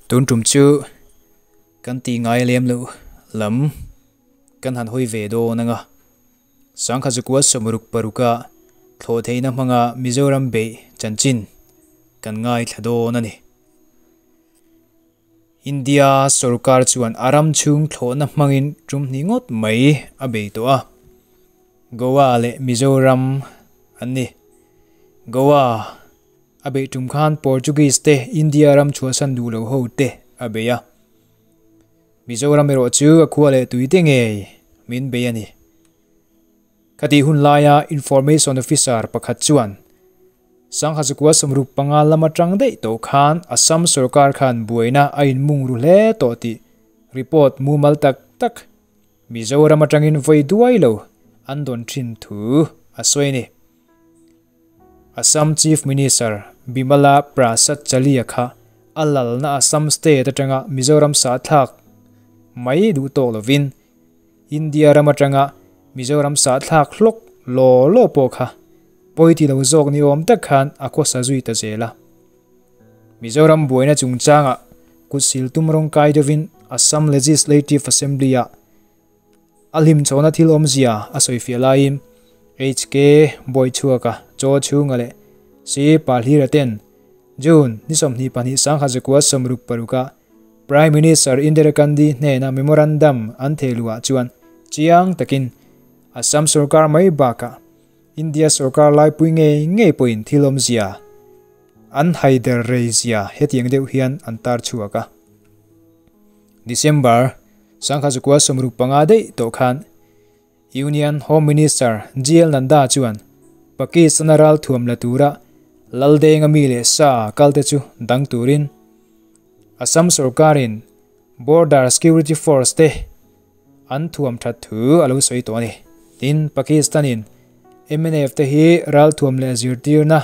Tun tum chu kan tih ngai lem loh lam kan han hawi ve dawn anga Sangkhat zakua sawmruk paruka thlawh theihna hmanga Mizoram beih chanchin kan ngaithla dawn a ni. India sorkar chuan a ram chhung thlawhna hmangin tum hnih ngawt mai a bei tawh a. Goa leh Mizoram an ni. Goa a beih tum khan Portuguese te India ram chhuahsan duh lo ho te a bei a. Mizoram erawh chu a khua leh tui te ngei min bei a ni. Khatih hun laia Information Officer pakhat chuan Sangha Zakua 65 lam atang daih tawh khan Assam sorkar khan buaina a inmung ru hle tawh tih report mumal tak tak Mizoram atangin vawi duai lo an dawn thin thu a sawi a ni. Assam Chief Minister Bimala Prasad Chaliya kha a lalna Assam State atanga Mizoram sahthlak mai duh tawk lovin India ram atanga Mizoram sahthlak hlawk law law pawh kha pawi ti lo zawk ni awm tak khan a khawsa zui ta zel a. Mizoram buaina chungchangah kutsil tum rawng kai deuhin Assam Legislative Assembly-ah A hlimchhawna thil awmzia a sawifiah laiin HK Bawichhuaka chaw chhunga leh Si Pahlira ten June ni 22 1966 a Prime Minister Indira Gandhi hnena memorandum an thehluhah chuan chiang takin Assam sorkar mai bakah India sorkar laipui ngei ngei pawhin thil awmzia an haider reizia hetiang deuh hian an tar chhuak a. December 1965 daih tawh khan Union Home Minister GL Nanda chuan Pakistan-a ral thuam la tura Laldenga mi leh sa kalte chu dang turin Assam sorkarin Border Security Force te an thuam that thu a lo sawi tawh a ni. Tin, Pakistan-in MNF te hi ral thuam leh zirtirna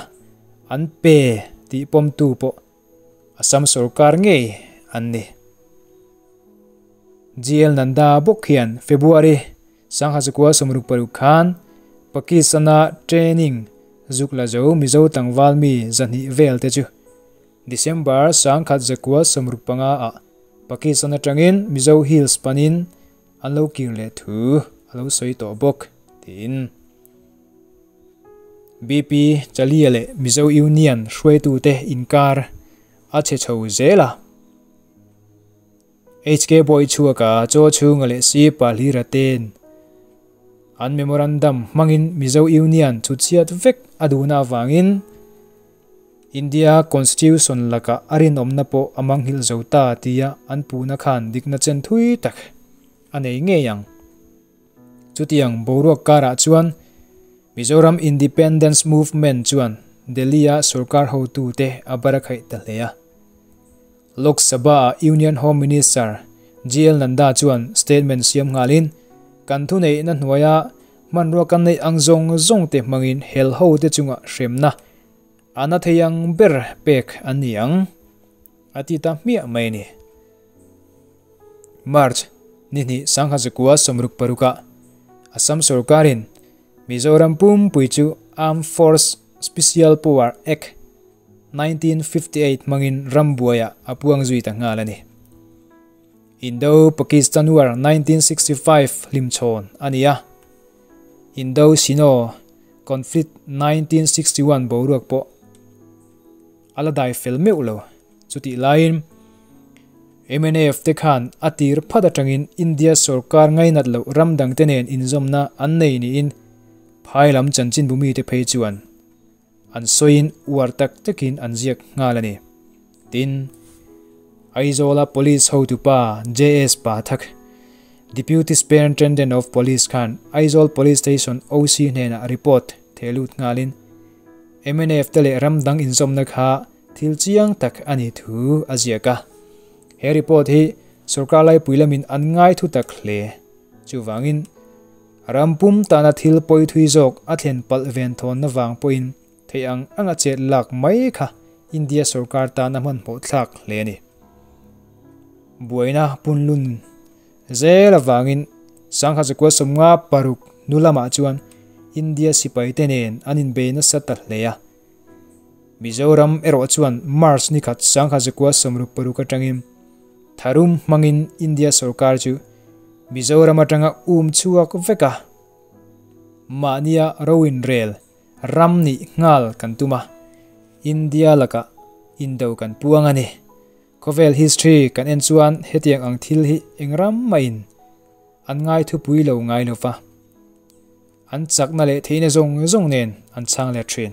an pe tih pawmtu pawh Assam sorkar ngei an ni. GL Nanda bawk hian February 1966 khan Pakistan-a training zuk la zo Mizo tlangval mi 200 vel te chu December 1965 ah Pakistan atangin Mizo Hills panin an lo kir leh thu a lo sawi tawh bawk tiin BP Chalia leh Mizo Union hruaitute inkar a chhe chho zel a. HK Bawichhuaka chaw chhunga leh si Pahlira ten an memorandum hmangin Mizo Union chhutchhiat vek a duhna avangin India Constitution laka a rinawmna pawh a manghilh zo ta tia an puhna khan dikna chen thui tak a nei ngei ang. Chutiang boruak karah chuan Mizoram Independence Movement chuan Delhi-a sorkar hotute a barakhaih ta hle a. Lok Sabha-ah Union Home Minister GL Nanda chuan statement siam nghalin, Kan thuneihna hnuaia hmanrua kan neih ang zawng zawng te hmangin hel hote chunga hremna a na thei ang ber pek an ni ang, a ti ta hmiah mai a ni. March ni hnih 1966 ah Assam sorkarin Mizoram pumpui chu Armed Force Special Power Act 1958 hmangin rambuaiah a puang zui ta nghal a ni. Indo-Pakistan War 1965 hlimchhawn a ni a, Indo-Sino Conflict 1961 boruak pawh a la dai fel meuh lo. Chutih laiin mnf te khan a tir phat atangin India sorkar ngainat loh ram dangte nen inzawmna an nei niin phai lam chanchinbu mite phei chuan an sawiin uar tak takin an ziak nghal a ni. Tin, Aizawla Police hotupa JS Pathak, Deputy Superintendent of Police khan Aizawl Police Station OC hnenah report thehlut nghalin mnf te leh ram dang inzawmna kha Thil chiang tak a ni thu a ziak a. He report hi sorkar laipui lamin an ngai thu tak hle. Chuvangin, ram pum tana thil pawi thui zawk a thlen palh ven thawnna vang pawhin theih ang anga chet lak mai kha India sorkar tan a hmanhmawh thlak hle a ni. Buaina punlun zel avangin 1956 nu lamah chuan India sipaite nen an inbei nasa ta hle a. Mizoram erawh chuan March ni khat 1966 atangin Tharum hmangin India sorkar chu Mizoram atanga um chhuak vek a, mahnia ro inrel ram nih nghal kan tum a, India lakah indo kan puang a ni. Khawvel history kan en chuan hetiang ang thil hi eng ram mahin an ngai thupui lo ngai lo va, an chakna leh theihna zawng zawng nen an chhang let thin.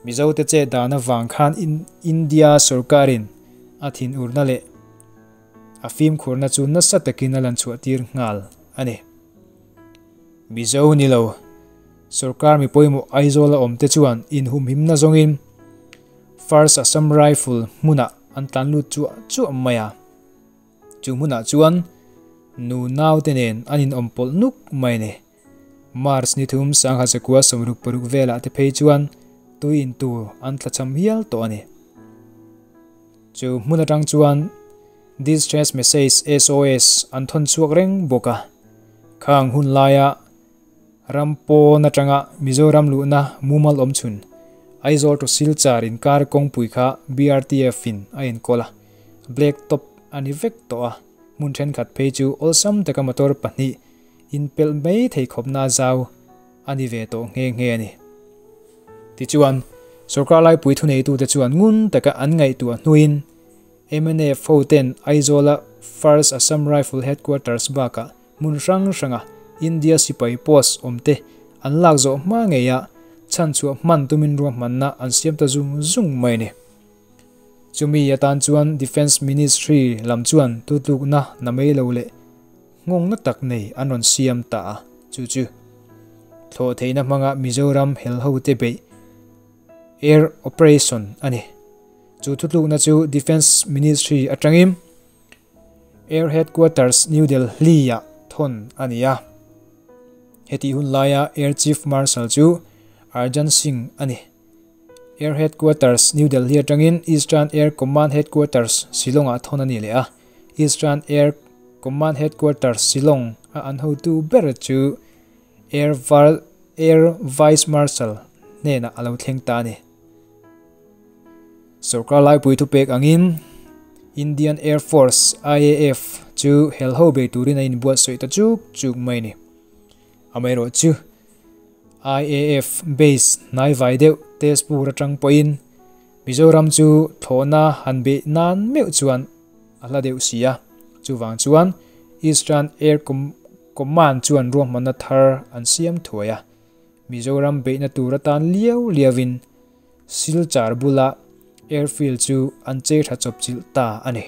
Mizote chet dan avang khan India sorkarin a thinurna leh a fimkhurna chu nasa takin a lan chhuah tir nghal a ni. Mizo ni lo, sorkar mi pawimawh Aizawla awmte chuan inhumhimna zawngin First Assam Rifle hmunah an tlan lut chuah chuah mai a. Chu hmunah chuan nu naute nen an inawm pawlh nuk mai a ni. March ni thum sangha zakua 66 velah te phei chuan tui in tur an tlachham hial tawh a ni. Chu hmun atang chuan distress message SOS an thawn chhuak reng bawk a. Khang hun laia ram pawn atanga Mizoram luhna mumal awm chhun Aizawl to Silchar inkar kawngpui kha BRTF in a enkawl a, black top a ni vek tawh a, hmun thenkhat phei chu awlsam taka motor pahnih inpelh mai thei khawpna zau a ni ve tawh nghe nghe a ni. Tichuan, sorkar laipui thuneitute chuan ngun taka an ngaihtuah hnuin mnf hoten Aizawla First Assam Rifle Headquarters bakah hmun hrang hranga India sipai post awmte an lak zawh hma ngeia chhanchhuah hman tumin ruahmanna an siam ta zung zung mai a ni. Chumi atan chuan Defence Ministry lam chuan tutlukna namei lo leh Nghawngna tak nei an rawn siam ta a, chu chu thlawh theihna hmanga Mizoram hel hote beih Air Operation a ni. Chu thutlukna chu Defence Ministry atangin Air Headquarters New Delhi-ah thawn a ni a. Hetih hun laia Air Chief Marshal chu Arjan Singh a ni. Air Headquarters New Delhi atangin Eastern Air Command Headquarters Shillong-ah thawn a ni leh a. Eastern Air Command Headquarters Shillong a an hotu ber chu Air Air Vice Marshal hnenah a lo thleng ta a ni. Sorkar laipui thupek angin Indian Air Force, IAF, chu helho bei turin a inbuatsawi ta chuk chuk mai a ni. Amaherawhchu, IAF base hnai vai deuh Tezpur atang pawhin Mizoram chu thlawhna han beih nan meuh chuan a hla deuh si a, chuvang chuan Eastern Air Command chuan ruahmanna thar an siam thuai a, Mizoram beihna tur atan liau liauin Silchar bula airfield chu an chei tha chawp chilh ta a ni.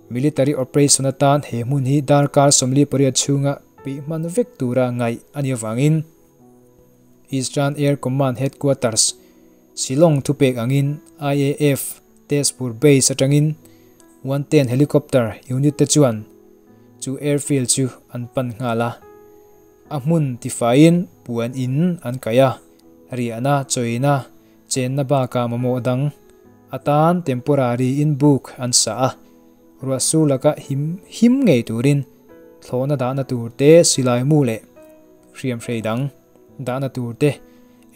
Military operation atan he hmun hi darkar 48 chhunga peih hman vek tura ngaih a nih avangin Eastern Air Command Headquarters Shillong thupek angin IAF Tezpur Base atangin 110 Helicopter unit te chuan chu airfield chu an pan nghal a. A hmun tifaiin puan in an kaih a, riahna, chawina, chenna bakah mamawh dang atan temporary in buk an sa a. Ruahsur laka him him ngei turin thlawhna dahna tur te silai mu leh hriamhrei dang dahna tur te,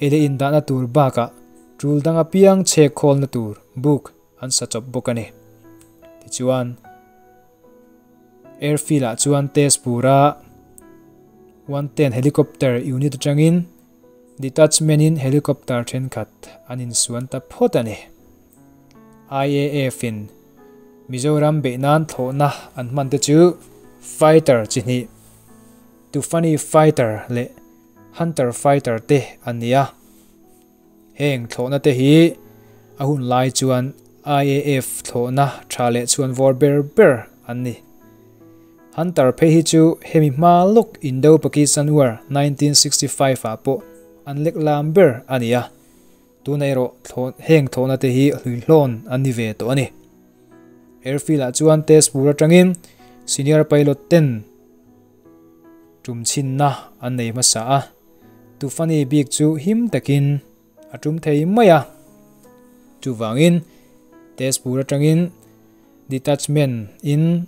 ele in dahna tur bakah tul dang apiang chhek khawlna tur buk an sa chawp bawk a ni. Tichuan, airfield ah chuan Tezpur-a 110 helicopter unit atangin detachment in helicopter thenkhat an insuan ta phawt a ni. IAF in Mizoram beih nan thlawhna an hman te chu fighter chi hnih, Tufani fighter leh Hunter fighter te an ni a. Heng thlawhna te hi a hun lai chuan IAF thlawhna tha leh chhuan vawr ber ber an ni. Hunter phei hi chu hemi hma lawk Indo-Pakistan War 1965 ah pawh an lek lam ber a ni a. Tuna erawh heng thlawhna te hi hluihlawn an ni ve tawh a ni. Airfield ah chuan test bur atangin senior pilot ten tum chhinna an nei hmasa a, Tufani bik chu him takin a tum thei mai a. Chuvangin test bur atangin detachment in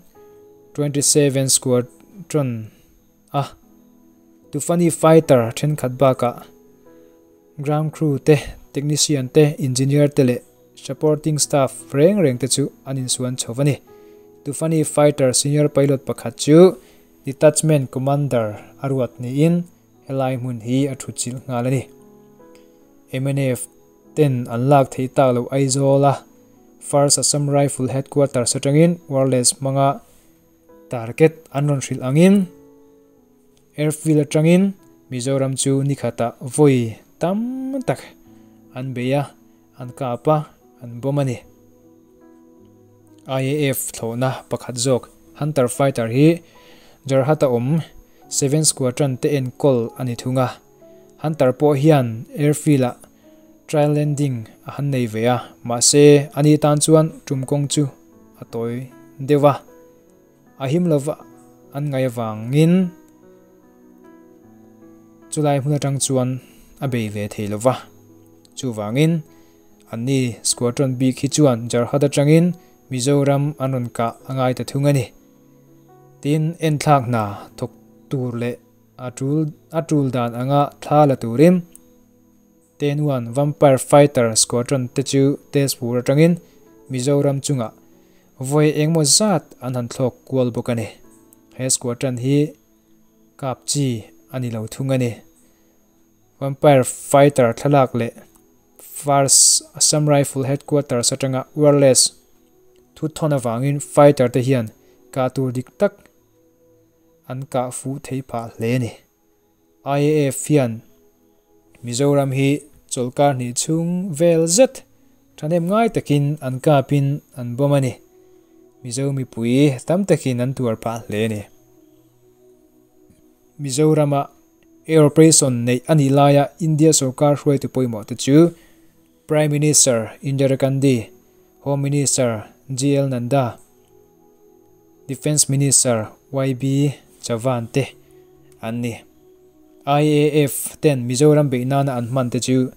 27 squadron a Tufani fighter thenkhat bakah Ground crew te, technician te, engineer te leh supporting staff reng reng te chu an insuan chho a ni. Tufani fighter senior pilot pakhat chu detachment commander a ruat niin helai hmun hi a thutchilh nghal a ni. Mnf ten an lak theih tak loh Aizawl a First Assam Rifle headquarters atangin wireless hmanga target an rawn hrilh angin airfield atangin Mizoram chu nikhatah vawi tam tak an bei a, an kap a, an bomb a ni. IAF thlawhna pakhat zawk Hunter fighter hi Jorhat a awm Seven Squadron te enkawl a ni thung a. Hunter pawh hian airfield-ah trial landing a han nei ve a, mahse ani tan chuan tum kawng chu a tawi deuh a, a him lova an ngaih avangin chulai hmun atang chuan a bei ve thei lova. Chuvangin anni squadron bik hi chuan Jorhat atangin Mizoram an rawn kah a ngai ta thung a ni. Tin, enthlak hna thawk tur leh A tul a tul dan anga thla la turin Ten One Vampire Fighter Squadron te chu Tezpur atangin Mizoram chungah vawi engmaw zat an han thlawk kual bawk a ni. He squadron hi kap chi a ni lo thung a ni. Vampire Fighter thlalak leh First Assam Rifle Headquarters atanga wireless thuthawn avangin fighter te hian kah tur dik tak an kah fuh thei phah hle a ni. IAF hian Mizoram hi chawlhkar hnih chhung vel zet thahnem ngai takin an kapin an bawm a ni. Mizo mipui tam takin an tuar phah hle a ni. Mizorama Air Operation neih a nih laia India sorkar hruaitu pawimawh te chu Prime Minister Indira Gandhi, Home Minister GL Nanda, Defence Minister YB Chavan te an ni. IAF ten Mizoram beih nana an hman te chu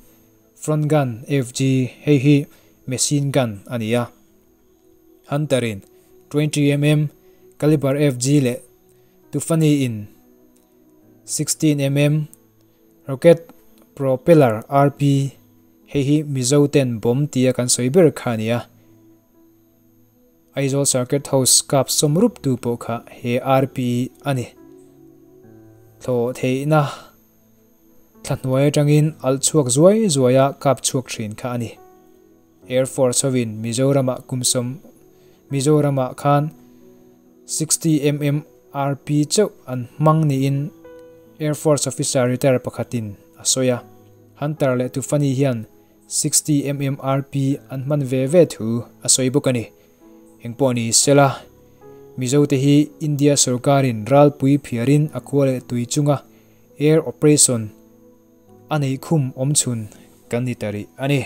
Front Gun, FG, hei hi machine gun a ni a. Hunter in 20 mm caliber FG leh Tufani in 16 mm rocket propeller, RP, hei hi Mizo ten bomb tia kan sawi ber kha a ni a. Aizawl Circuit House kap sawm rup tu pawh kha he RP a ni. Thlawh theihna thla hnuai atangin alh chhuak zuai zuaia kap chhuak thin kha a ni. Air Force hovin Mizoramah kum sawm Mizoramah khan 60 mm RP chauh an hmang niin Air Force officer retire pakhatin a sawi a. Hunter leh Tufani hian 60 mm RP an hman ve ve thu a sawi bawk a ni. Engpawh ni sela, Mizote hi India sorkarin ralpui phiarin a khua leh tui chunga air operation a neih khum awmchhun kan ni ta rih a ni.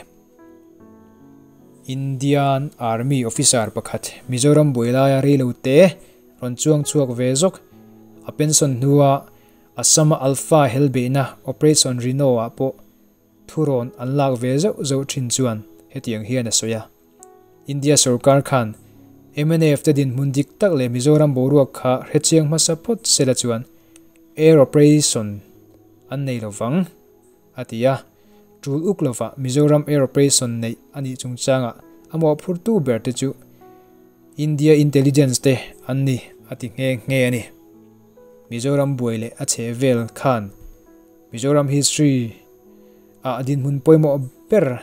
Indian Army officer pakhat Mizoram buai laia reilote rawn chuang chhuak ve zawk a pension hnua Assam-a Alpha helbeihna Operation Rhino-ah pawh Thurawn an lak ve zauh zauh thin chuan hetiang hian a sawi a, India sorkar khan mnf te dinhmun dik tak leh Mizoram boruak kha hrechiang hmasa phawt sela chuan air operation an nei lo vang, a ti a. Tul uk lovah Mizoram air operation neih a nih chungchangah a mawhphurtu ber te chu India intelligence te an ni a ti nghe nghe a ni. Mizoram buai leh a chhehvel khan Mizoram history ah dinhmun pawimawh ber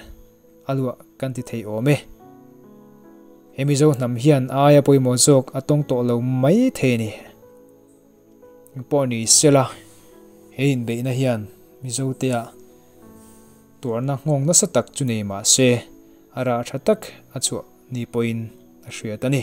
a luah kan ti thei awm e. He Mizo hnam hian a aia pawimawh zawk a tawng tawh lo mai thei a ni. Engpawh ni sela, he inbeihna hian Mizote ah tuarna nghawng nasa tak chu nei mah se, a rah tha tak a chhuah ni pawhin a hriat a ni.